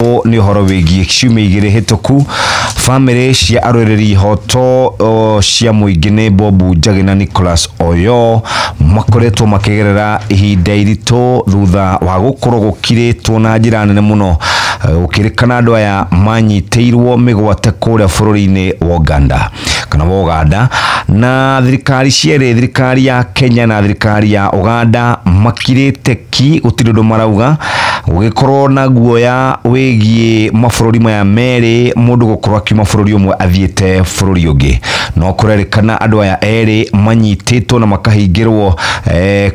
Nĩ ũhoro wĩgiĩ ciumia 2 hĩtũku bamĩrĩ cia arũĩrĩri ihoto cia mũingĩ nĩ Bob Njagi na Nicholas Oyoo makoretwo makĩgerera ihinda iritũ thutha wa gũkorwo gũkirĩtwo na njĩra nene mũno, gũkĩrĩkana andũ aya manyitĩirwo mĩgwate kũrĩa bũrũri-inĩ wa Uganda kana wa Uganda, na thirikari cierĩ, thirikari ya Kenya na thirikari ya Uganda, makirĩte ki, gũtirĩ ũndũ marauga, gũgĩkorwo na guoya wĩgiĩ mabũrũri maya merĩ, mũndũ gũkorwo akiuma bũrũri ũmwe athiĩte bũrũri ũngĩ. No kũrerĩkana andũ aya erĩ manyitĩtwo na makahingĩrwo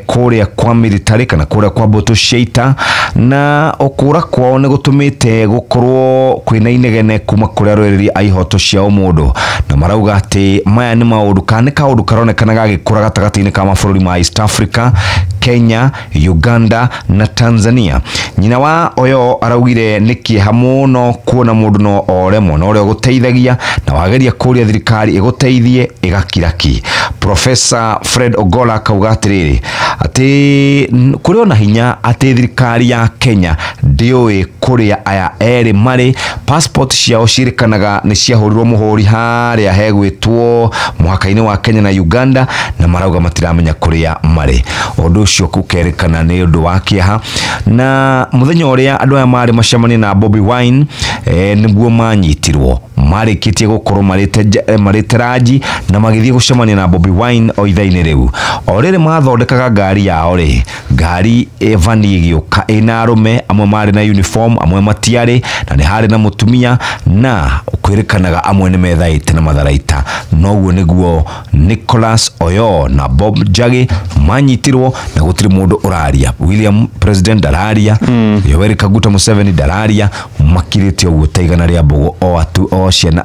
kũrĩa kwa military kana kũrĩa kwa mbũtũ cia ita, na ũkũra kwao nĩ gũtũmĩte gũkorwo kwĩna inegene kuma kũrĩ arũĩrĩri a ihoto cia ũmũndũ, na marauga atĩ maya nĩ maũndũ kana nĩ kaũndũ karonekana gagĩkũra gatagatĩ-inĩ ka mabũrũri ma East Africa, Kenya, Uganda na Tanzania. Nyina wa Oyoo araugire nĩ kĩeha mũno kuona mũndũ no ore mwana ũrĩa ũgũteithagia, na wageria kũria thirikari ĩgũteithie ĩgakira ki. Professor Fred Ogola akauga atĩrĩrĩ, atĩ kũrĩ ona hinya atĩ thirikari ya Kenya ndĩũĩ kũrĩa aya erĩ marĩ. Passport ciao ciĩrĩkanaga nĩ ciahũrirwo mũhũri harĩa hegwĩtwo mũhaka-inĩ wa Kenya na Uganda, na marauga matiramenya kũrĩa marĩ. Ũndũ ũcio gũkerĩkana nĩ ũndũ wa kĩeha. Na mũthenya ũrĩa andũ aya marĩ macemania na Bobi Wine, nĩguo manyitirwo, marĩkĩtie gũkorwo marĩte ranji na magĩthiĩ gũcemania na Bobi Wine o ithaa-inĩ rĩu. O rĩrĩ mathondekaga ngari yao rĩ, ngari vani ĩgĩũka ĩna arũme amwe marĩ na uniform, amwe matiarĩ, na nĩ harĩ na mũtumia, na kwĩrĩkanaga amwe nĩ methaĩte na matharaita. Noguo nĩguo Nicholas Oyoo na Bob Njagi manyitirwo, na gũtirĩ mũndũ ũraria. William President ndararia, Yoweri Kaguta Museveni ndararia, makirĩte ũguo ta igana rĩa mbũgũ o atu o ciana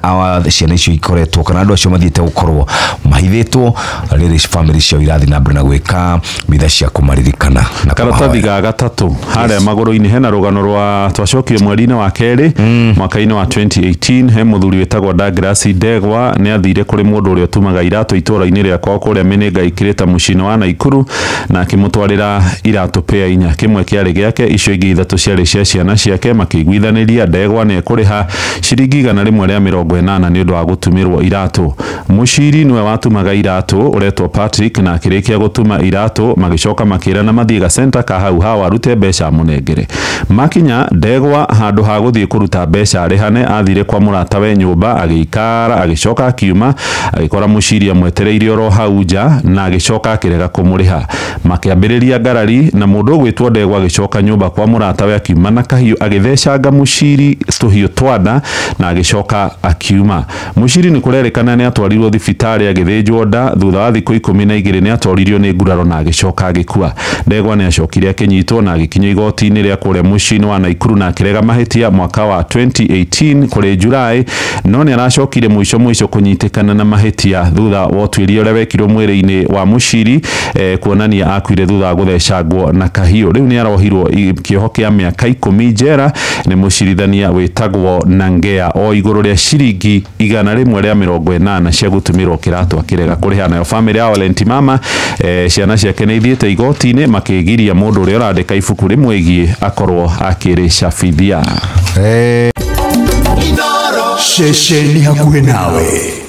ciana icio ikoretwo kana andũ acio mathiĩte gũkorwo mahithĩtwo rĩrĩ family ciao irathiĩ na mbere na gwĩka mitha cia kũmaririkana na Karatathi ga gatatũ harĩa magũrũ-inĩ hena rũgano rwa twacokire mweri-inĩ wa kerĩ mwaka-inĩ wa 2018. He mũthuri wĩtagwo Douglas Ndegwa nĩ athire kũrĩ mũndũ ũrĩa ũtumaga iratũ itũũra-inĩ rĩa kwao kũrĩa Mĩnĩnga ikĩrĩta mũciĩ-inĩ wa Naikuru, na akĩmũtwarĩra iratũ pea 4, kĩmwe kĩarĩ gĩake, icio ingĩ 3 ciarĩ cia ciana ciake. Makĩiguithanĩria Ndegwa nĩ ekũrĩha ciringi 180 nĩ ũndũ wa gũtumĩrwo iratũ. Mũciri nĩwe watumaga iratũ ũretwo Patrick, na akĩrĩkia gũtuma iratũ magĩcoka makĩrana mathiĩ gacenta ka hau hau arute mbeca amũnengere. Makinya Ndegwa handũ ha gũthiĩ kũruta mbeca arĩhane, athire kwa mũratawe nyũmba agĩikara, agĩcoka akiuma agĩkora mũciri amwetereire oro hau nja, na agĩcoka akĩrega kũmũrĩha. Makĩambĩrĩria ngarari na mũndũ ũgwĩtwo Ndegwa agĩcoka nyũmba kwa mũratawe akiuma na kahiũ agĩthecanga mũciri tũhiũ twa nda na agĩcoka akiuma. Mũciri nĩ kũrerĩkana nĩ atwarirwo thibitarĩ agĩthĩnjwo nda, thutha wa thikũ 12 nĩ atoririo nĩ nguraro na agĩcoka agĩkua. Ndegwa nĩ acokire akĩnyitwo na agĩkinyio igoti-inĩ rĩa kũrĩa mũciĩ-inĩ wa Naikuru na akĩrega mahĩtia mwaka wa 2018 kũrĩ Julai, no nĩ aracokire mũico mũico kũnyitĩkana na mahĩtia thutha wa ũtuĩria ũrĩa wekirwo mwĩrĩ-inĩ wa mũciri, kuonania akuire thutha wa gũthecangwo na kahiũ. Rĩu nĩ arohirwo kĩoho kĩa mĩaka 10 njera nĩ mũcirithania wĩtagwo Nangea o igũrũ rĩa ciringi 180 cia gũtumĩrwo kĩratũ akĩrega kũrĩha. Nayo famĩlĩ ya Valenti Mama, ciana ciake nĩ ithiĩte igoti-inĩ makĩgiria mũndũ ũrĩa ũrandĩka ibuku rĩmwĩgiĩ akorwo akĩrĩcabithia. Ceceni hakuhĩ nawe.